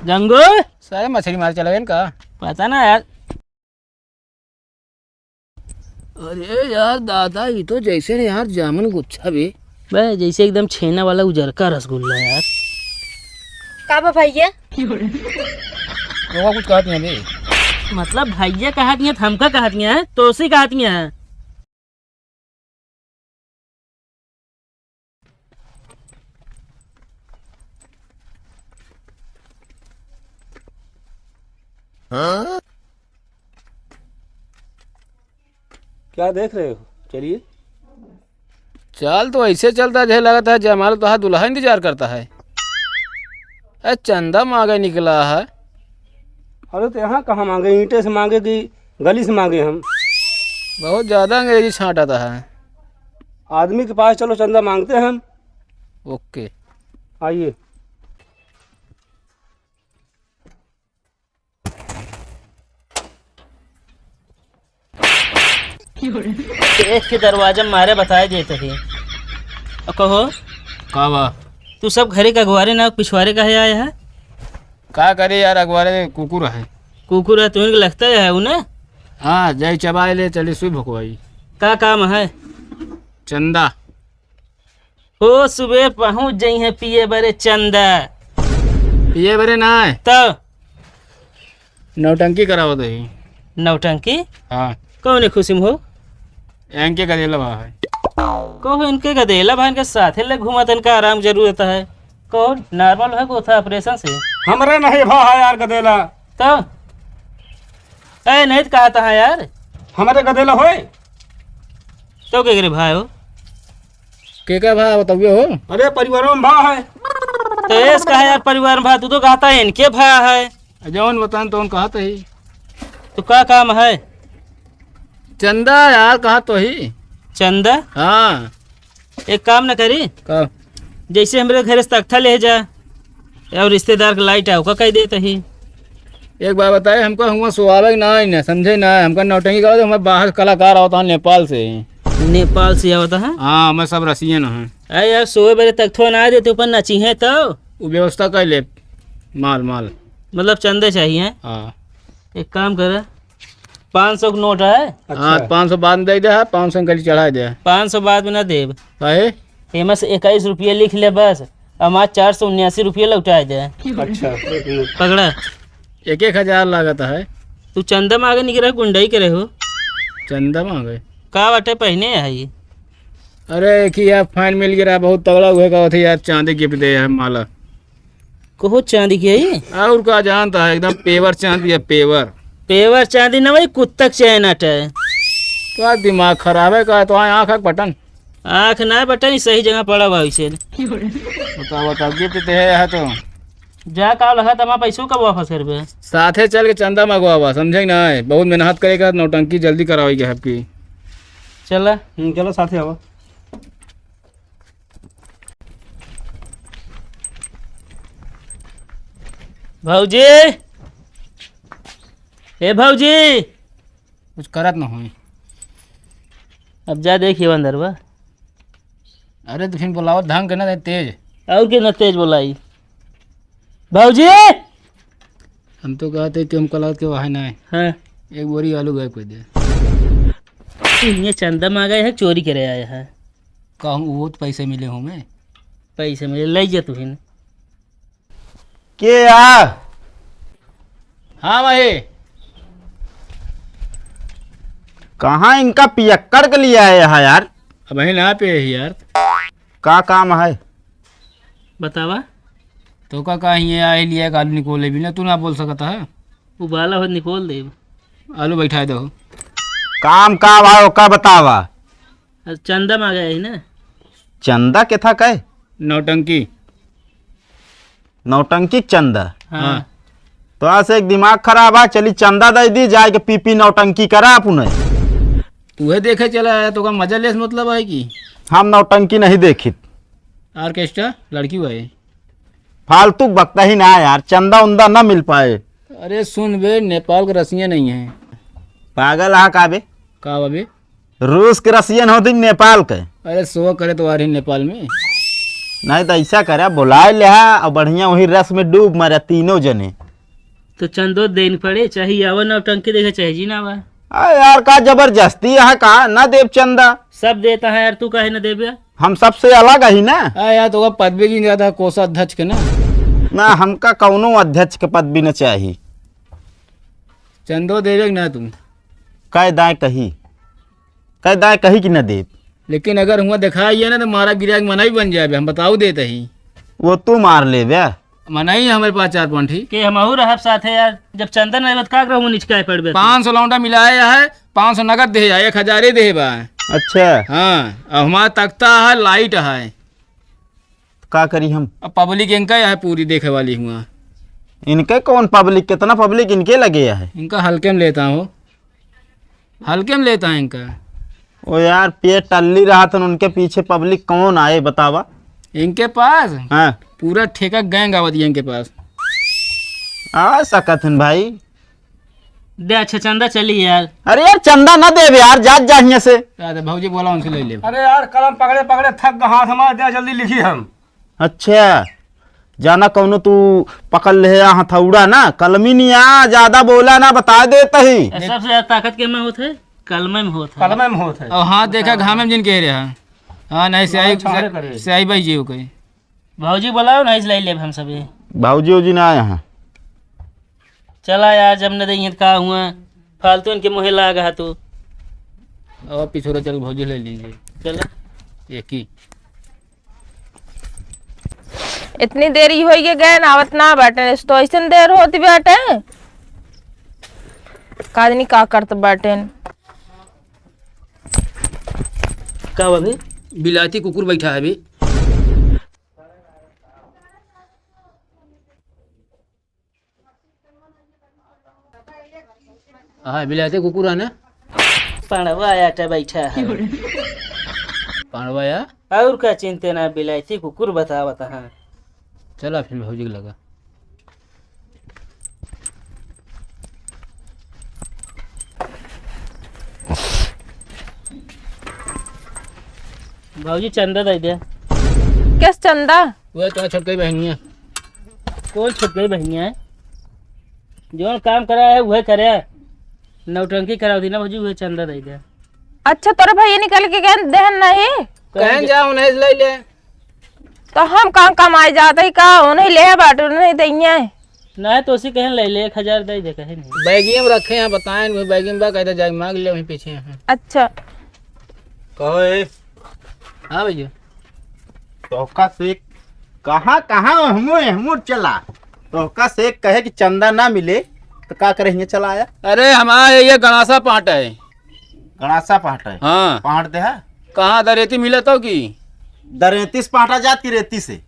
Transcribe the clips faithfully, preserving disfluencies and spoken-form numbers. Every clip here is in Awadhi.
गंगू। सारे मछरी मार चला गए इनका। पता ना यार। अरे यार दादा, ये तो जैसे न यार जामुन गुच्छा बे। बे, जैसे एकदम छेना वाला उजरका रसगुल्ला यार। का बा भैया? तोका कुछ कहत नहीं बे। मतलब भैया कहत नहीं है, हमका कहत नहीं है, तोसी कहत नहीं है। हाँ? क्या देख रहे हो? चलिए। चाल तो ऐसे चलता है, जैसे लगता है जयमाल तो दुल्हा इंतजार करता है। ए, चंदा मांगे निकला है। अरे तो यहाँ कहाँ मांगे, ईंटे से मांगे कि गली से मांगे हम? बहुत ज्यादा अंग्रेजी छांटाता है। आदमी के पास चलो, चंदा मांगते हैं हम। ओके। आइए। देख के दरवाजा मारे बताए देत ही। अ कहो, का बा? तू सब घरे के अगवारे ना पिछवारे काहे आया है? का करे यार, अगवारे कुकुर है। कुकुर है, तुमके लगता है उ ना? हाँ, जाई चबाए ले, चली सुई भोकवाई। का काम है? चंदा। हो सुबह पहुँच जइहैं पिए बरे चंदा। पिए बरे ना है। तो? नौटंकी करावत ही। नौटंकी? हाँ। कौने खुशी में हो? इनके गदेला भा है। कहो इनके गदेला भा, इनके साथे ले घूमत, इनका आराम जरूरत है। कहो normal है को था operation से? हमरे नहीं भा है यार गदेला। तो? ए, नहीं तो कहता है यार। हमरे गदेला होए। तो के करे भाई हो? के का भाई बताइए हो? अरे परिवारों में भाई है। तो एस का है यार परिवार में भाई, तू तो कहता है इनके भाई है। जौन बतान तौन कहत ही। तो का काम है? चंदा यार कहत ही। चंदा? हाँ। एक काम न करी? का? जैसे हमरे घरे से तख्ता ले जा, और रिश्तेदार के लाइट आओ का कह देत ही। एक बात बताए, हमका हुआ सुहावे के ना है ना, समझे ना है, हमका नौटंकी करा दे, हमारे बाहर कलाकार आवता है नेपाल से। नेपाल से आवता है? हाँ, हमें सब रसियन हैं। अरे यार, सोए बजे तक थो ना देते, ऊपर नची है तो? वो व्यवस्था कर ले, माल, माल। मतलब चंदे चाहिए? हाँ। एक काम कर, पाँच सौ के नोट है। अच्छा। हाँ, पाँच सौ बाद में दे दे, हाँ, पाँच सौ के चढ़ा दे। पाँच सौ बाद में ना देब। काहे? एमा से इक्कीस रुपया लिख ले बस, हमार चार सौ उन्यासी रुपया लौटा दे। अच्छा, एक मिनट। पकड़ा। एक एक हजार लागत है। तू चंदा मांगे निकरा, गुंडई करे हो। चंदा मांगे? का बाटे पहने है ये? अरे, एक ही यार fine मिल गया, बहुत तगड़ा हुए का होते यार, चांदी gift दे है माला। कहो चांदी के है? और का जानता है, एकदम pure चांदी है, pure। Pure चांदी ना भाई, कुत्ता के चैन अटे। का दिमाग खराब है का? तो आँख है बटन। आँख ना बटन, सही जगह पड़ा बा वैसे। बताओ, बताओ, gift दे है तो। जा का लगा तमा पैसों का वापस करबे? साथे चल के चंदा मंगवावा, समझे कि ना? बहुत मेहनत करे का, नौटंकी जल्दी करावे के है आपकी। चला। हम्म, चलो साथे आवा। भौजी, ए भौजी। कुछ करत न होई। अब जा देखिए अंदर बा। अरे तो फिर बुलाओ ढंग के ना, तेज। और के ना तेज बुलाई। भौजी! हम तो कहते कि हम कलावत के वहाँ ना है। हाँ। एक बोरी आलू गायब कर दे। इन्हें चंदा मांगा है, चोरी करे आया है। कहूँ वो तो पैसे मिले हों मैं। पैसे मिले, ले जा तू हिन। के आ? हाँ भाई। कहाँ इनका पियक्कड़ के लिए आए हैं यार? अब यहीं ना पे है यार। का काम है? बतावा। तो का, का हिये आए लिए आलू निकोले भी ना, तू ना बोल सकता है। उबाला हो निकोल दे। आलू बैठा दो। काम का भाई, ओका बतावा। अरे चंदा मांगा है ना। चंदा के था कहे? नौटंकी। नौटंकी चंदा। हाँ। हाँ। तो आज से एक दिमाग खराब है, चली चंदा दे दी, जाए के पी पी नौटंकी करा अपने। उहे देखे चला आया, तो का मजा लेस मतलब है कि? हम नौटंकी नहीं देखित। Orchestra लड़की हुआ है। फालतू बकता ही ना यार, चंदा उंदा ना मिल पाए। अरे सुन बे, नेपाल के रसिया नहीं है। पागल हा का बे? का बा बे? रूस के रसियन होती नेपाल के। अरे शो करे तो आ रही नेपाल में। नहीं तो ऐसा करा, बुलाए लेहा और बढ़िया वही रस में डूब मरा तीनों जने। तो चंदो देन पड़े, चाहे आवा नौटंकी देखे, चाहे जी ना आवा। आ यार, का जबरदस्ती है, का ना देब चंदा? सब देता है यार, तू काहे ना देबे? हम सबसे अलग ही ना। आ यार, तो पदवी की ज्यादा कोषाध्यक्ष के ना। ना, हमका कौनो अध्यक्ष के पदवी न चाही। चंदो देवे के ना तू। कह दाए कही, कह दाए कही कि न देब। लेकिन अगर हुआ दिखाई है ना, तो मारा गिरा के मना ही बन जाबे, हम बताऊ देत ही। वो तू मार लेबे। मनई है हमारे पास चार पाँच ठी। के हमहू रहब साथे यार, जब चंदा नहीं बा त का करबू, निचकाए पड़बे। पाँच सौ लौंडा मिलाया है, पाँच सौ नगद दे है, एक हजार ही दे बा। अच्छा। हाँ, अब हमारा तख्ता है, लाइट है। का करी हम? अब पब्लिक इनका है पूरी देखे वाली हुआ। इनके कौन पब्लिक, कितना पब्लिक इनके लगे है? इनका हल्के में लेता हूँ। हल्के में लेता है इनका। ओ यार, पेट टल्ली रहा था, उनके पीछे पब्लिक कौन आए बतावा? इनके पास हाँ। पूरा ठेका गैंग आवत है इनके पास। आ सकत हन भाई। दे अच्छा चंदा चली यार। अरे यार, चंदा ना देबे यार, जात जा हियां से। अरे भौजी बोला उनसे ले ले। अरे यार, कलम पकड़े पकड़े थक गए हाथ हमारा, दे जल्दी लिखी हम। अच्छा, जाना कौनो तू पकड़ ले या हथौड़ा ना, कलमी नहीं आ, ज्यादा बोला ना, बता देता ही। ए, सबसे ज्यादा ताकत के में होत है, कलमे में होत है। कलमे में होत है। और हाथ देखा घामे में जिन कह रहा। हाँ, नहीं, स्याही, हाँ, चाहे करे। स्याही भाई जी हो गए। भौजी बुलाओ ना, इस लाई लेब हम सभी। भौजी उजी ना आए हैं। चला यार, जब न देंगे तो का हुआ, फालतू इनके मुँहे लाग हा तू। और पिछोरा चल भौजी ले लीजिए। चला। एक ही। इतनी देरी होई के गए ना, आवत ना बाटे, तो ऐसन देर होती बाटे। का जानी का करत बाटे। का बा बे? बिलायती कुकुर बैठा है बे। हाँ, बिलायती कुकुर है ना? पड़वा आटा बैठा है। पड़वा या? और का चिंते ना, बिलायती कुकुर बतावत है। चला फिर भौजी के लगा। भौजी चंदा दे दे। किस चंदा? वह तो छोटकी बहनिया। कौन छोटकी बहनिया है? जौन काम करा है वह करे। नौटंकी करावत ही ना भौजी, वह चंदा दे दे। अच्छा, तोरे भैया निकल के गए देहन नहीं? कहन जा उन्हें ले ले। तो हम कहाँ कमाए जात ही का? उन्हें ले बाटे, उन्हें दइया। ना तो उसी कहन ले ले, एक हजार दे दे, कहे नहीं। बैगिया में रखे हैं, बताएं, वही बैगिया में बा, कहते जाके मांग ले, वहीं पीछे हैं। अच्छा। कहो ए। हाँ भैया। तोहका से कहाँ, कहाँ हमू, हमू चला? तोहका से कहे कि चंदा ना मिले, तो का करे हियां चला आया? अरे हमारा ये गणासा पाट है। गणासा पाट है? हाँ। पाट दे है? कहाँ दरेती मिला तो की? दरेती से पाटा जात की रेती से?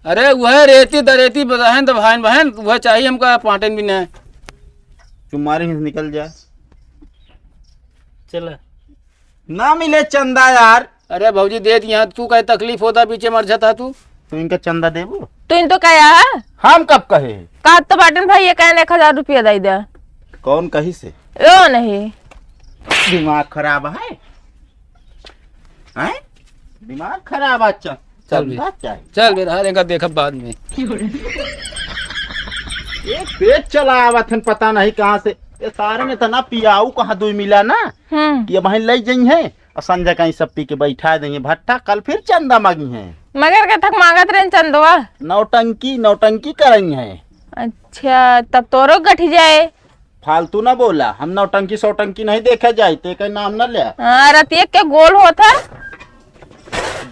अरे वह रेती दरेती बहन तो बहन बहन, वह चाहिए हमका पाटन भी नहीं। तुम्हारे ही निकल जाए। चला। ना मिले चंदा यार। अरे भौजी दे दिया, तू कहे तकलीफ होता, पीछे मर जाता तू। तू इनका चंदा देबू? तू इन तो कहा है? हम कब कहे? का तो बाटन भाई, ये कहने एक हजार रुपया दे दे। कौन कही से? ओ नहीं। दिमाग खराब है? हैं? दिमाग खराब है, चल, चल बे। चंदा चाहिए। चल बे, रहा देगा, देखब बाद में। एक पेट चला आवत हन, पता नहीं कहाँ से। ये सारे ने तना पियाऊ कहाँ दुई मिला ना, हम्म। कि अब ले जाई हैं। और संजय कहीं सब पी के बैठा देंगे भट्टा, कल फिर चंदा मांगी हैं। मगर के थक मांगत रहे चंदवा। नौटंकी, नौटंकी करई हैं। अच्छा, तब तोरो गठ जाए। फालतू ना बोला, हम नौटंकी सौटंकी नहीं देखे जाए, ते के नाम ना ले। हाँ, रतिया के गोल होता।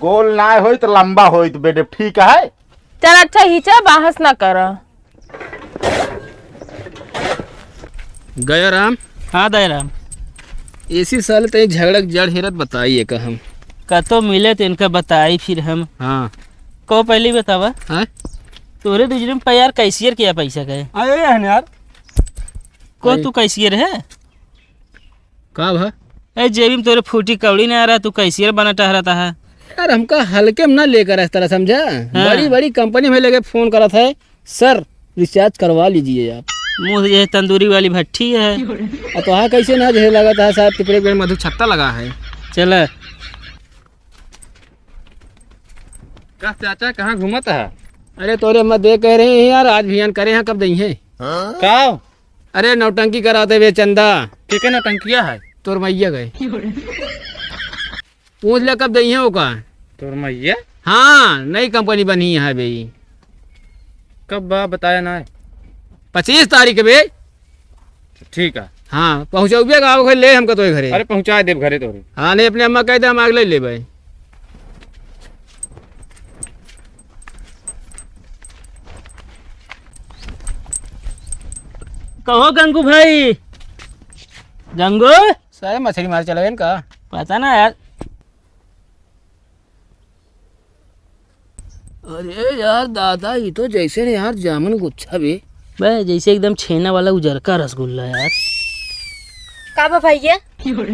गोल ना होई तो लंबा होई तो बेटे ठीक है। चल अच्छा, हिचा बहस ना कर। गया राम। हाँ दया राम। इसी साल ते झगड़ा के जड़ हेरत बताइए का हम। कतो मिले तो इनका बताई फिर हम। हाँ। को पहले ही बतावा। हाँ? तोरे दूसरे में यार कैशियर किया पैसा का है? अरे है ना यार। को अरे। तू कैशियर है? का भा? ए, जेबी में तोरे फूटी कौड़ी नहीं आ रहा, तू कैशियर बना टहरता है। यार, हमका हल्के में ना लेकर इस तरह, समझा? हाँ। बड़ी-बड़ी कंपनी में लेके फोन करत है, "सर, रिचार्ज करवा लीजिए आप।" मुंह ये तंदूरी वाली भट्ठी है। आ, तो हाँ, कैसे ना जैसे लगा था साहब, टिपरे पेड़ मधु छत्ता लगा है। चला। का चाचा, कहाँ घूमत है? अरे तोरे अम्मा दे कह रही है यार, आज भियान करे हैं, कब दइहैं? का? अरे नौटंकी करावत है बे चंदा। के के नौटंकिया है? तोर मइया गए। पूछ ले कब दइहैं ओका। तोर मइया? हाँ, नई कंपनी बनी है बे। कब बा, बताया ना है। पच्चीस तारीख के बे। ठीक है। हाँ, पहुँचउबे का, आओ ले हमका तोरे घरे। अरे पहुँचा देब घरे तोरे। हाँ, नहीं अपने अम्मा कह दे, हम आग ले लेबे। कहो गंगू भाई, गंगू। सारे मछली मार चला गए इनका। पता ना यार। अरे यार दादा, ये तो जैसे ने यार जामुन गुच्छा बे। बे, जैसे एकदम छेना वाला उजरका रसगुल्ला यार। का बा भैया? तोका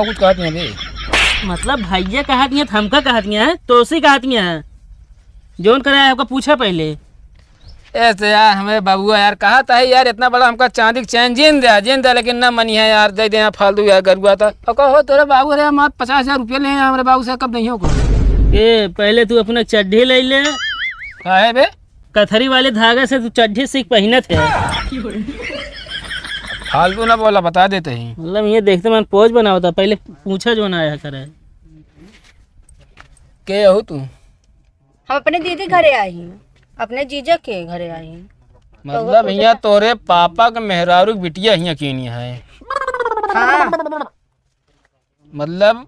कुछ कहत नहीं बे। मतलब भैया कहत नहीं है, हमका कहत नहीं है, तोसे कहत नहीं है। जौन करे आपका पूछा पहले। ऐसे यार, हमें बबुआ यार कहा था यार, इतना बड़ा हमका चांदी के चैन जिन दे, जिन दे, लेकिन ना मनी है यार, दे दे यहाँ फालतू यार, गरुआ था। और कहो, तोरे बाबू रे, हम पचास हजार रुपये ले हैं हमारे बाबू से, कब नहीं हो को? ए, पहले तू अपना चड्ढी ले ले। का है बे? कथरी वाले धागे से तू चड्ढी सीख पहिनत है। फालतू ना बोला, बता देते ही। मतलब ये देखते मन पोज बनावता, पहले पूछा जो ना आया करे। के हो तू? हम अपने दीदी घरे आई ही, अपने जीजा के घरे आई ही। मतलब हियाँ तोरे पापा के मेहरारू के बिटिया हियाँ कीनी है? हाँ। मतलब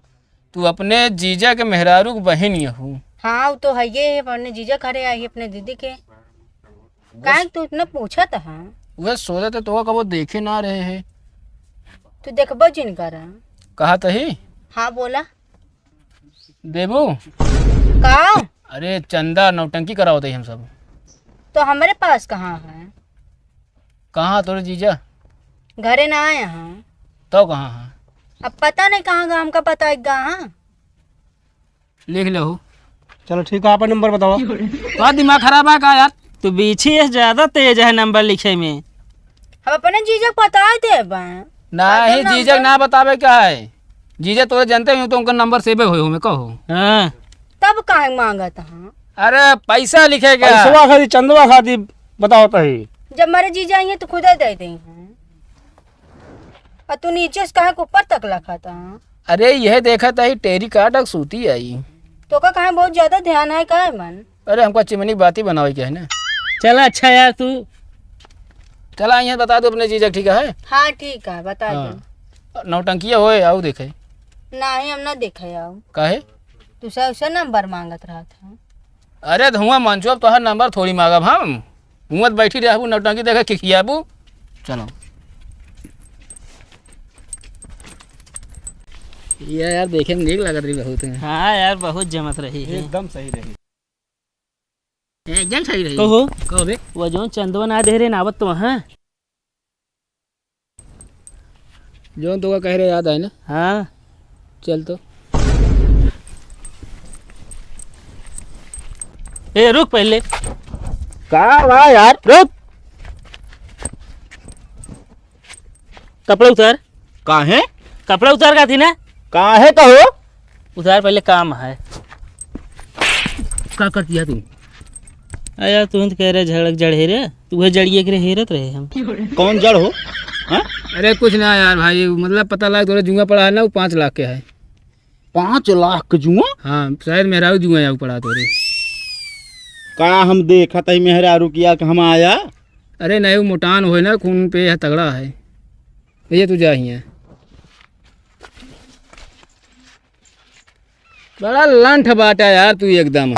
तू अपने जीजा के मेहरारू के बहिन यहू? हाँ, वो तो है ये, अपने जीजा घरे आई ही, अपने दीदी के। काहे तू इतना पूछत है? वह सोचत है तो कबो देखे ना रहे है। तू देखबो जिन करा। कहा तही? हाँ, बोला। देबू? का? अरे चंदा, नौटंकी करावत ही हम सब। तो हमरे पास कहाँ है? कहाँ तोरे जीजा? घरे ना आए हैं। तो कहाँ हैं? अब पता नहीं कहाँ गा, हमका पता है गा, हाँ। लिख लेहू। चलो ठीक है, आपन नंबर बतावा। तो दिमाग खराब है का यार? तू बीछी है, ज्यादा तेज है नंबर लिखे में। हम अपने जीजा के बताइ देबे। नाही, जीजा के ना बतावे का है। जीजा तोरे जनते ही तो उनका नंबर सेवे होए हो में कहो। हाँ। तब काहे मांगत हाँ? अरे पैसा लिखे का। पैसवा खातिर, चंदवा खातिर बतावत ही। जब मरे जीजा आइए तो खुदे दे देइहैं। और तू नीचे से काहे के ऊपर तक लखत हाँ? अरे यह देखत ही टेरी काट अक सूती आई। तोका काहे बहुत ज्यादा ध्यान है काहे मन? अरे हमका चिमनी बाती बनावे के है ना। चला अच्छा यार तू। चला यहाँ बता दो अपने जीजा, ठीक है? हाँ ठीक है, बता दो। नौटंकिया होए, आओ देखे। नाही, हम ना देखे आओ। काहे? तू सब से नंबर मांगत रहत है। अरे धुआं मंचो, अब तोहर नंबर थोड़ी मांगब हम। हुआँ बैठी रहबू, नौटंकी देखे खिखियाबू। चलो। ये यार देखे में नीक लागत रही बहुत। हाँ यार, बहुत जमत रही है। एकदम सही रही। एकदम सही रही। कहो। कहो बे। वो जौन चंदवा ना दे रहे ना, आवत तो हाँ। जौन तोका कह रहे याद आए ना? हाँ। चल तो। ए, रुक पहले। का बा यार? रुक। कपड़ा उतार। काहे? कपड़ा उतार का थी ना? काहे कहो? उतार पहले, काम है। का कर दिया तू? अरे यार, तू तो कह रहे झगड़क जड़ है रे, तू वह जड़िए के रे हेरत रहे हम। कौन जड़ हो? हाँ? अरे कुछ ना यार भाई, मतलब पता लगा तोरा जुआ पड़ा है ना, वो पाँच लाख के है। पाँच लाख के जुआ? हाँ, शायद मेहरारू जुआ आऊ पड़ा तोरे। का हम देखत ही मेहरारू किया कि हम आया? अरे नहीं, वो मोटान होए ना, खून पे है, तगड़ा है। भैया तू जा हियाँ। बड़ा लंठ बाटा यार तू एकदम।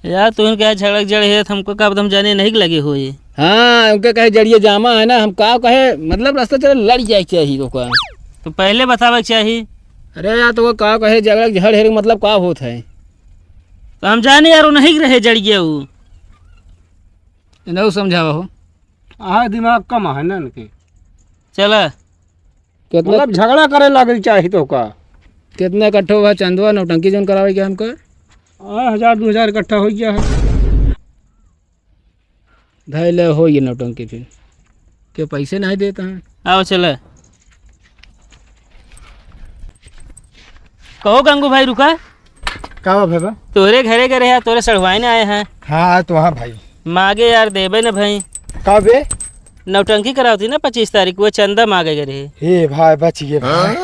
यार, तू इनके झड़क जड़ है, हमको का एकदम जाने नहीं लगे हो ये। हाँ, उनके कहे जड़िए जामा है ना, हम का कहे, मतलब, रास्ता चले लड़ जाए के चाहिए तो का। तो पहले बतावे के चाहिए। अरे यार, तो वो का कहे, झगड़क झड़ है, मतलब, का होत है? तो हम जाने यार, वो नहीं रहे जड़िए वो। इन्हें समझावा हो। आहा, दिमाग कम है ना इनके। चला। कितना मतलब, झगड़ा करे लागल चाही तो का? कितना इकट्ठा हुआ चंदवा, नौटंकी जौन करावे के हमका? आ, हजार, दो हजार इकट्ठा हो गया है। धैले हो ये नौटंकी फिर। के पैसे नहीं देता है। आओ चले। कहो गंगू भाई, रुका। का बा भाई बा? तोरे घरे गए रहे, तोरे सड़वाइन आए हैं। हाँ, आए तो हाँ भाई। मागे यार, देबे न भाई। का बे? नौटंकी करावती ना पच्चीस तारीख को, चंदा मागे गए रहे। हे भाई, बच गए भाई।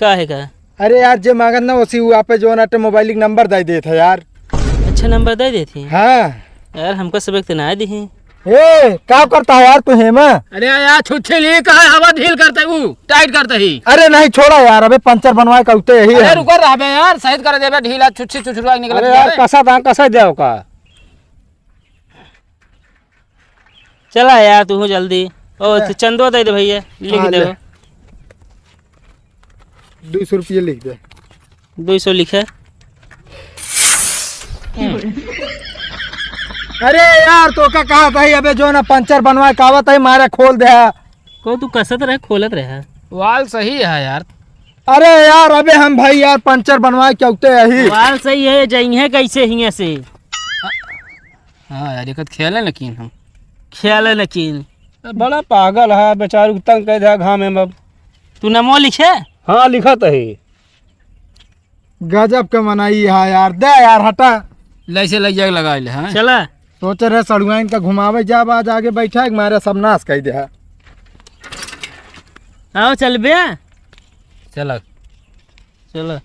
काहे का? अरे यार, जे मांगत ना, उसी वो आपे जो ना मोबाइल नंबर दे देत है यार। अच्छा, नंबर दे देती? हाँ। यार, हमका सबक तो ना दी। ए, का करता है यार तू हेमा? अरे यार, छुच्छे लिए कहा हवा ढील करते, ऊ टाइट करते ही। अरे नहीं, छोड़ा यार, अबे पंचर बनवाए का उते यही अरे है। रुको रहबे यार, सही कर देबे ढीला, छुच्छे छुछुआ निकलत अरे यार, है। कसा दाम, कसा देव का? चला यार, तू जल्दी। ओ, हाँ। तो चंदो दे दे भैया, लिख हाँ, दे। ले। दो सौ रुपये लिख दे। दो सौ लिखे। अरे यार, तो का कहा था, अबे जो ना पंचर बनवाए का आवत है, मारे खोल दे। को तू कसत रहे, खोलत रहे। वाल सही है यार। अरे यार, अबे हम भाई यार पंचर बनवाए क्या उते यही। वाल सही है, जइहे कैसे हिये से। हाँ यार, एक खेले न कीन हम। खेले न कीन। बड़ा पागल है बेचारू, तंग कर दे घामे में अब। तू नमो लिखे? हाँ, लिखत है। गजब के मनई है यार, दे यार, हटा। ले से ले जाके लगा ले, हाँ। चला। सोचे रहे सड़ुआइन का घुमावे जाब, आज आगे बैठा है, मारे सब नाश कर दे है। आओ चल बे। चला। चला।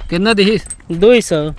कितना दिहिस? दो सौ।